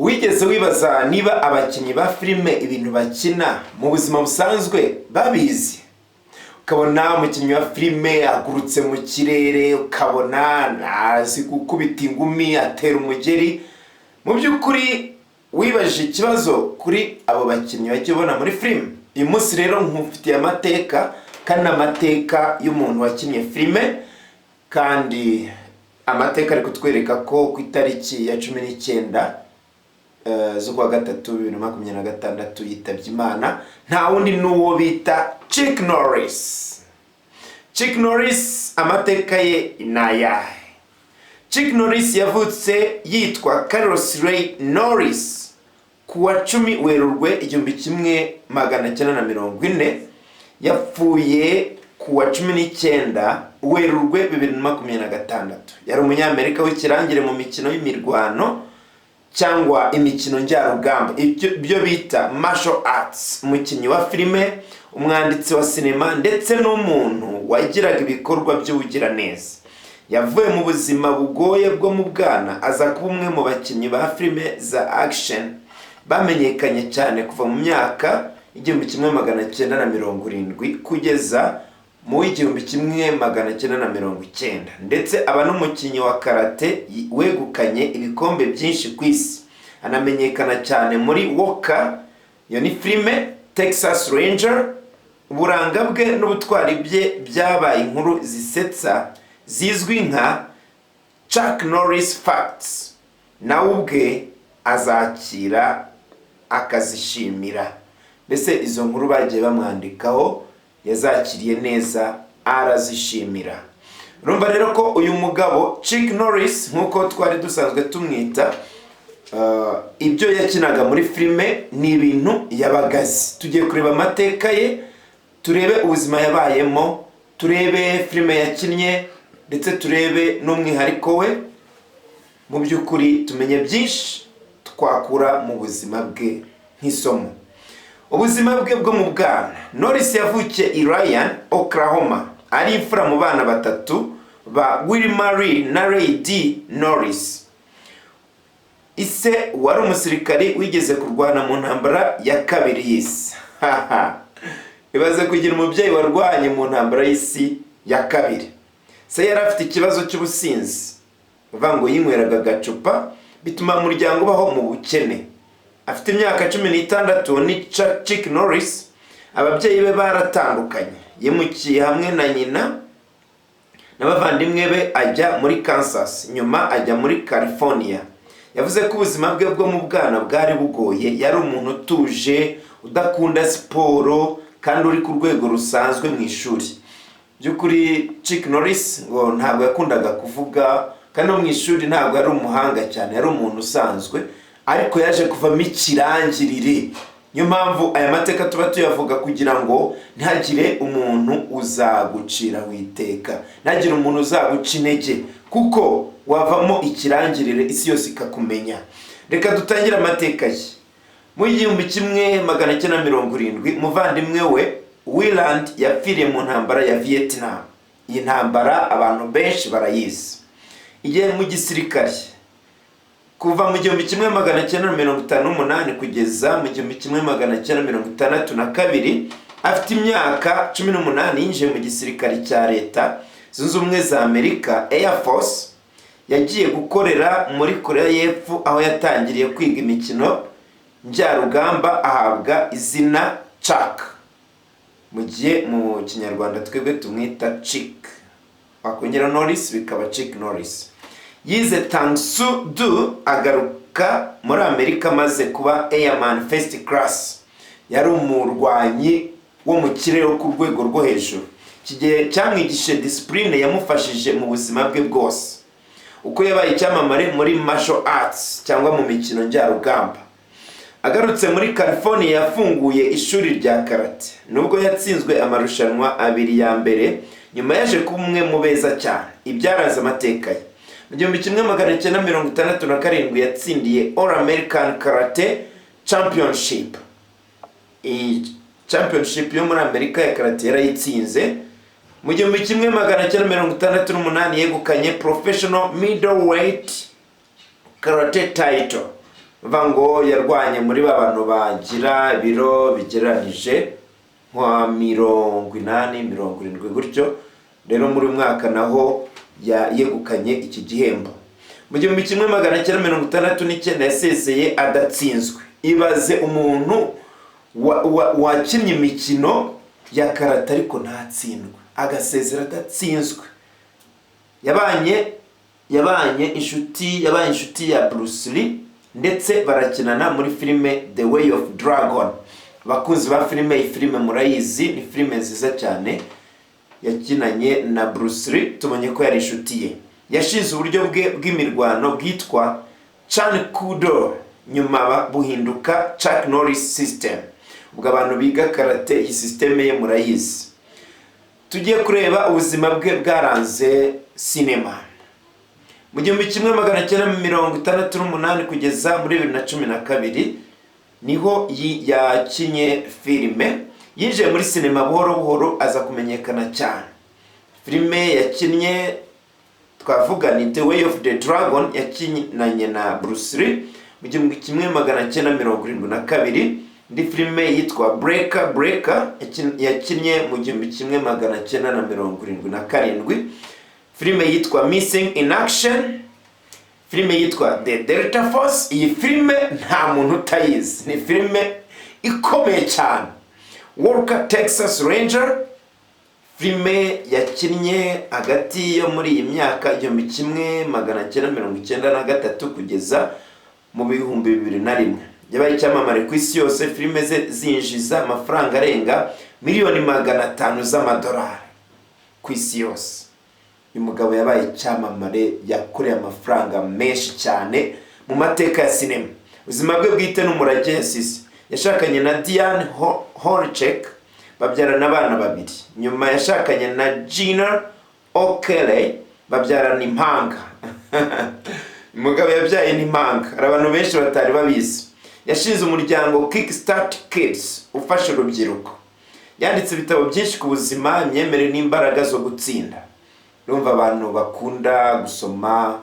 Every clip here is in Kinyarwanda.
Wigeze wibaza niba abakinnyi ba filime ibintu bakina mu buzima busanzwe babizi? Ukabona umukinnyi wa filime agurutse mu kirere, ukabona azi gukubita ingumi, atera umugeri. Mu by'ukuri wibajije ikibazo kuri abo bakinnyi bajya ubona muri filime? Uyu munsi rero nkufitiye amateka, kandi amateka y'umuntu wakinnye filime, kandi amateka ari kutwereka ko ku itariki ya 19 z'ukwa gatatu 2026 yitabye Imana. Nta wundi, n'uwo bita Chuck Norris. Chuck Norris, amateka ye ni ayahe? Chuck Norris yavutse yitwa Carlos Ray Norris ku wa 10 Werurwe 1940. Yapfuye ku wa 19 Werurwe 2026. Yari Umunyamerika w'ikirangire mu mikino y'imirwano cyangwa imikino njyarugamba, ibyo byo bita martial arts, umukinnyi wa filime, umwanditsi wa sinema, ndetse n'umuntu wagiraga ibikorwa by'ubugiraneza. Yavuye mu buzima bugoye bwo mu bwana, aza kuba umwe mu bakinnyi ba filime za action bamenyekanye cyane kuva mu myaka 1970 kugeza mu w'1990, ndetse aba n'umukinnyi wa karate wegukanye ibikombe byinshi ku isi. Anamenyekana cyane muri Walker, iyo ni filime, Texas Ranger. Uburanga bwe n'ubutwari bye byabaye inkuru zisetsa zizwi nka Chuck Norris Facts, nawe ubwe azakira akazishimira. Mbese izo nkuru bagiye bamwandikaho yazakiriye neza, arazishimira. Urumva rero ko uyu mugabo Chuck Norris, nk'uko twari dusanzwe tumwita, ibyo yakinaga muri filime ni ibintu yabaga azi. Tugiye kureba amateka ye, turebe ubuzima yabayemo, turebe filime yakinnye, ndetse turebe n'umwihariko we. Mu by'ukuri tumenye byinshi twakura mu buzima bwe nk'isomo. Ubuzima bwe bwo mu bwana: Norris yavukiye i Ryan, Oklahoma, ari imfura mu bana batatu ba Wilma Lee na Ray D Norris. Ise wari umusirikari wigeze kurwana mu Ntambara ya Kabiri y'Isi. Ibaze kugira umubyeyi warwanye mu Ntambara y'Isi ya Kabiri. Se yari afite ikibazo cy'ubusinzi, uvuga ngo yinyweraga agacupa, bituma umuryango ubaho mu bukene. Afite imyaka 16 ni Chuck Norris, ababyeyi be baratandukanye. Yimukiye hamwe na nyina n'abavandimwe be, ajya muri Kansas, nyuma ajya muri California. Yavuze ko ubuzima bwe bwo mu bwana bwari bugoye. Yari umuntu utuje, udakunda siporo, kandi uri ku rwego rusanzwe mu ishuri. By'ukuri Chuck Norris ngo ntabwo yakundaga kuvuga, kandi no mu ishuri ntabwo yari umuhanga cyane, yari umuntu usanzwe, ariko yaje kuvamo ikirangirire. Niyo mpamvu aya mateka tuba tuyavuga, kugira ngo ntihagire umuntu uzagucira witeka, ntihagire umuntu uzaguca intege, kuko wavamo ikirangirire, isi yose ikakumenya. Reka dutangire amateka ye. Mu 1970, umuvandimwe we Willard yapfiriye mu ntambara ya Vietnam. Iyi ntambara abantu benshi barayizi. Igihe mu gisirikare, kuva mu 1958 kugeza mu 1962, afite imyaka 18, yinjiye mu gisirikare cya Leta Zunze Ubumwe za Amerika, Air Force. Yagiye gukorera muri Korea y'Epfo, aho yatangiriye kwiga imikino njyarugamba, ahabwa izina Chuck, mu gihe mu Kinyarwanda twebwe tumwita Chick, wakongera Norris bikaba Chick Norris. Yize Tang Soo Do, agaruka muri Amerika amaze kuba Airman First Class. Yari umurwanyi wo mu kirere wo ku rwego rwo hejuru. Iki gihe cyamwigishije discipline yamufashije mu buzima bwe bwose. Uko yabaye icyamamare muri martial arts cyangwa mu mikino njyarugamba: agarutse muri California, yafunguye ishuri rya karate. Nubwo yatsinzwe amarushanwa abiri ya mbere, nyuma yaje kuba umwe mu beza cyane. Ibyaranze amateka ye: mu 1967 yatsindiye All American Karate Championship. Iyi championship yo muri Amerika ya karate yarayitsinze. Mu 1968 yegukanye Professional Middleweight Karate title. Bivuga ngo yarwanye muri ba bantu bagira ibiro bigereranije nka 80, 70 gutyo. Rero muri uyu mwaka naho yegukanye iki gihembo. Mu 1969 yasezeye adatsinzwe. Ibaze umuntu wakinnye imikino ya karate ariko ntatsindwe, agasezera adatsinzwe. Yabanye inshuti ya Bruce Lee, ndetse barakinana muri filime The Way of Dragon. Abakunzi ba filime, iyi filime murayizi, ni filime nziza cyane. Yakinanye na Bruce Lee, tubonye ko yari inshuti ye. Yashinze uburyo bwe bw'imirwano bwitwa Chan Kudo, nyuma buhinduka Chuck Norris System. Ubwo abantu biga karate, iyi système ye murayizi. Tugiye kureba ubuzima bwe bwaranze sinema. Mu 1968 kugeza muri 2012 niho yakinye filime. Yinjiye muri sinema buhoro buhoro, aza kumenyekana cyane. Filime yakinnye twavuga ni The Way of the Dragon, yakinanye na Bruce Lee mu 1972. Indi filime yitwa Breaker Breaker, yakinnye mu 1977. Filime yitwa Missing in Action, filime yitwa The Delta Force. Iyi filime nta muntu utayizi, ni filime ikomeye cyane. Walker Texas Ranger, filime yakinnye hagati yo muri iyi myaka 1993 kugeza mu 2001. Yabaye icyamamare ku isi yose, filime ze zinjiza amafaranga arenga miliyoni 500 z'amadolari ku isi yose. Uyu mugabo yabaye icyamamare, yakoreye amafaranga menshi cyane mu mateka ya sinema. Ubuzima bwe bwite n'umurage yasize: yashakanye na Diane Horchek, babyarana abana babiri. Nyuma yashakanye na Gina O'Kelly, babyarana impanga. Umugabo yabyaye n'impanga, hari abantu benshi batari babizi. Yashinze umuryango Kickstart Kids ufasha urubyiruko. Yanditse ibitabo byinshi ku buzima, imyemerere n'imbaraga zo gutsinda. Urumva abantu bakunda gusoma,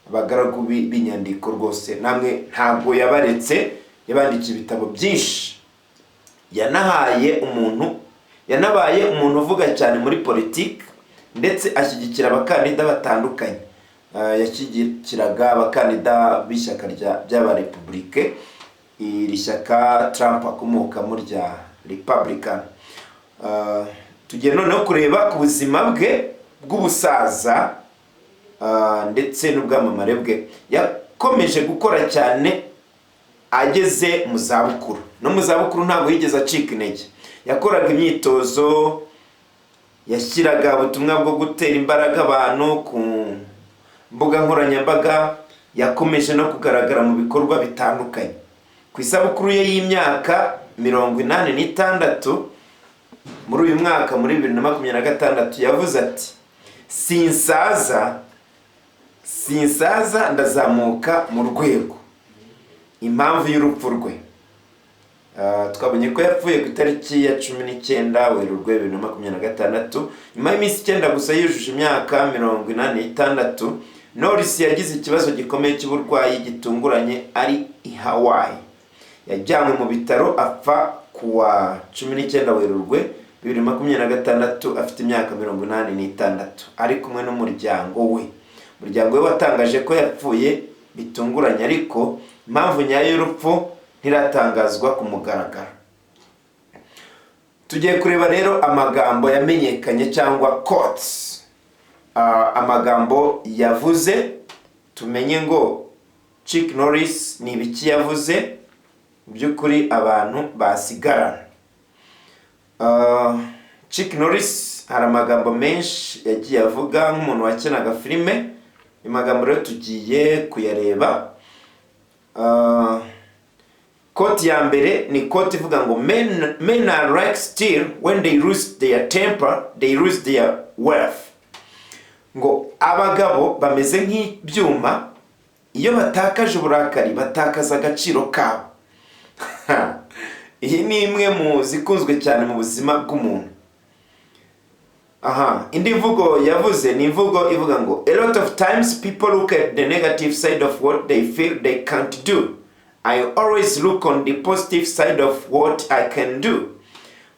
abagaragu b'inyandiko rwose, namwe ntabwo yabaretse, yabandikiye ibitabo byinshi. Yanahaye umuntu yanabaye umuntu uvuga cyane muri politiki, ndetse ashyigikira abakandida batandukanye. Yashyigikiraga abakandida b'ishyaka ry'abarepubulike, iri shyaka Trump akomokamo rya Republican. Tugiye noneho kureba ku buzima bwe bw'ubusaza ndetse n'ubwamamare bwe. Yakomeje gukora cyane ageze mu zabukuru. No mu zabukuru ntabwo yigeze acika intege. Yakoraga imyitozo, yashyiraga ubutumwa bwo gutera imbaraga abantu ku mbuga nkoranyambaga. Yakomeje no kugaragara mu bikorwa bitandukanye. Ku isabukuru ye y'imyaka 86 muri uyu mwaka, muri 2026, yavuze ati: "Sinsaza, sinsaza, ndazamuka mu rwego." Impamvu y'urupfu rwe: twabonye ko yapfuye ku itariki ya 19 Werurwe 2026, nyuma y'iminsi 9 gusa yujuje imyaka 86. Norris yagize ikibazo gikomeye cy'uburwayi gitunguranye ari i Hawaii. Yajyanywe mu bitaro, apfa ku wa 19 Werurwe 2026 afite imyaka 86, ari kumwe n'umuryango we. Umuryango we watangaje ko yapfuye bitunguranye, ariko impamvu nyayo y'urupfu ntiratangazwa ku mugaragaro. Tugiye kureba rero amagambo yamenyekanye cyangwa quotes, amagambo yavuze, tumenye ngo Chuck Norris ni ibiki yavuze mu by'ukuri abantu basigarana. Chuck Norris hari amagambo menshi yagiye avuga nk'umuntu wakinaga filime. Amagambo rero tugiye kuyareba. Quote ya mbere ni quote ivuga ngo: Men are like steel. When they lose their temper, they lose their worth." Ngo abagabo bameze nk'ibyuma, iyo batakaje uburakari batakaza agaciro kabo. Iyi ni imwe mu zikunzwe cyane mu buzima bw'umuntu. Aha, indi mvugo yavuze ni imvugo ivuga ngo: "A lot of times people look at the negative side of what they feel they can't do. I always look on the positive side of what I can do."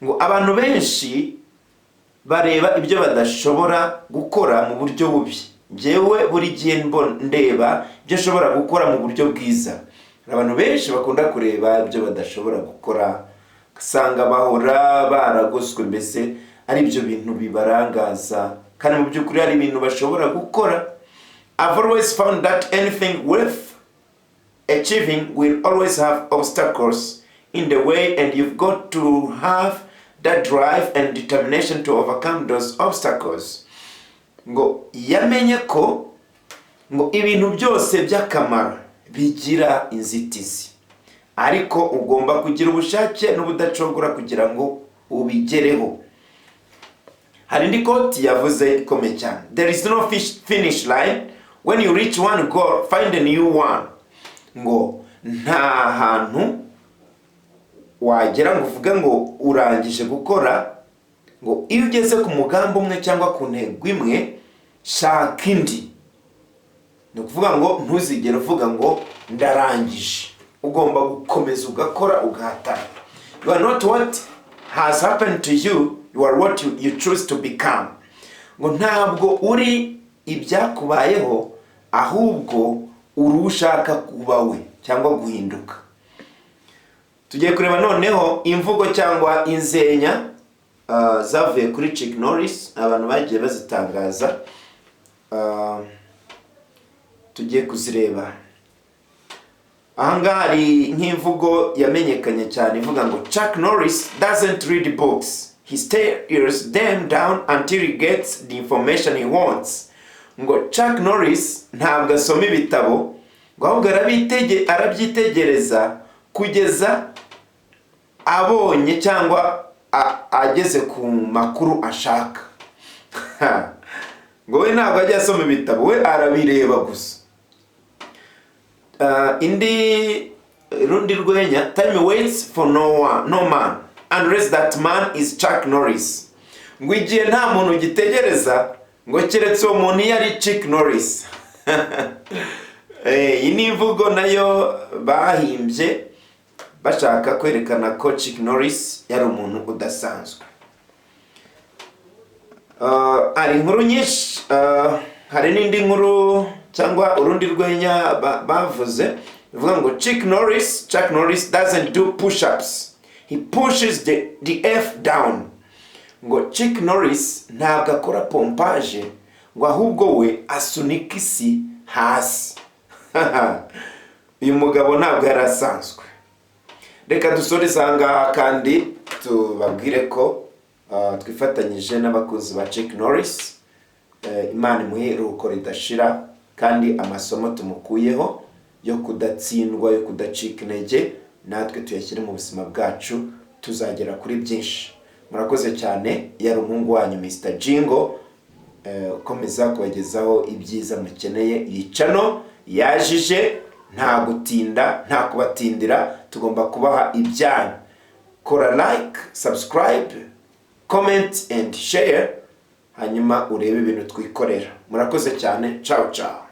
Ngo abantu benshi bareba ibyo badashobora gukora mu buryo bubi, njyewe buri gihe ndeba ibyo nshobora gukora mu buryo bwiza. Hari abantu benshi bakunda kureba ibyo badashobora gukora, ugasanga bahora baragoswe, mbese ari ibyo bintu bibarangaza, kandi mu by'ukuri hari ibintu bashobora gukora. "I've always found that anything worth achieving will always have obstacles in the way, and you've got to have that drive and determination to overcome those obstacles." Ngo yamenye ko ngo ibintu byose by'akamaro bigira inzitizi, ariko ugomba kugira ubushake n'ubudacogora kugira ngo ubigereho. Hari indi quote yavuze ikomeye cyane: "There is no finish line. When you reach one goal, find a new one." Ngo nta hantu wagera ngo uvuge ngo urangije gukora. Ngo iyo ugeze ku mugambi umwe cyangwa ku ntego imwe, shaka indi. Ni ukuvuga ngo ntuzigere uvuga ngo "Ndarangije." Ugomba gukomeza ugakora, ugahatana. "You are not what has happened to you, you are what you choose to become." Ngo ntabwo uri ibyakubayeho, ahubwo uri uwo ushaka kuba we cyangwa guhinduka. Tugiye kureba noneho imvugo cyangwa inzenya zavuye kuri Chuck Norris, abantu bagiye bazitangaza. Tugiye kuzireba. Ahangaha hari nk'imvugo yamenyekanye cyane ivuga ngo: "Chuck Norris doesn't read books. He stares them down until he gets the information he wants." Ngo Chuck Norris ntabwo asoma ibitabo, ngo ahubwo arabyitegereza kugeza abonye cyangwa ageze ku makuru ashaka. Ngo we ntabwo ajya asoma ibitabo, we arabireba gusa. Indi rundi rwenya: "Time waits for no one, no man, unless that man is Chuck Norris." Ngo igihe nta muntu ugitegereza, ngo keretse uwo muntu iyo ari Chuck Norris. Iyi ni imvugo nayo bahimbye bashaka kwerekana ko Chuck Norris yari umuntu udasanzwe. Hari inkuru nyinshi. Hari n'indi nkuru cyangwa urundi rwenya bavuze bivuga ngo Chuck Norris doesn't do push-ups, he pushes the F down." Ngo Chuck Norris ntabwo akora pompage, ngo ahubwo we asunika isi hasi. Uyu mugabo ntabwo yari asanzwe. Reka dusoreze aha ngaha kandi tubabwire ko twifatanyije n'abakunzi ba Chuck Norris. Imana imuhe iruhuko ridashira, kandi amasomo tumukuyeho yo kudatsindwa, yo kudacika intege, natwe tuyashyire mu buzima bwacu, tuzagera kuri byinshi. Murakoze cyane. Yari umuhungu wanyu Mr Jingo, ukomeza kubagezaho ibyiza mukeneye. Iyi channel yajije nta gutinda, nta kubatindira, tugomba kubaha ibyanyu. Kora like, subscribe, comment and share, hanyuma urebe ibintu twikorera. Murakoze cyane. Ciao ciao.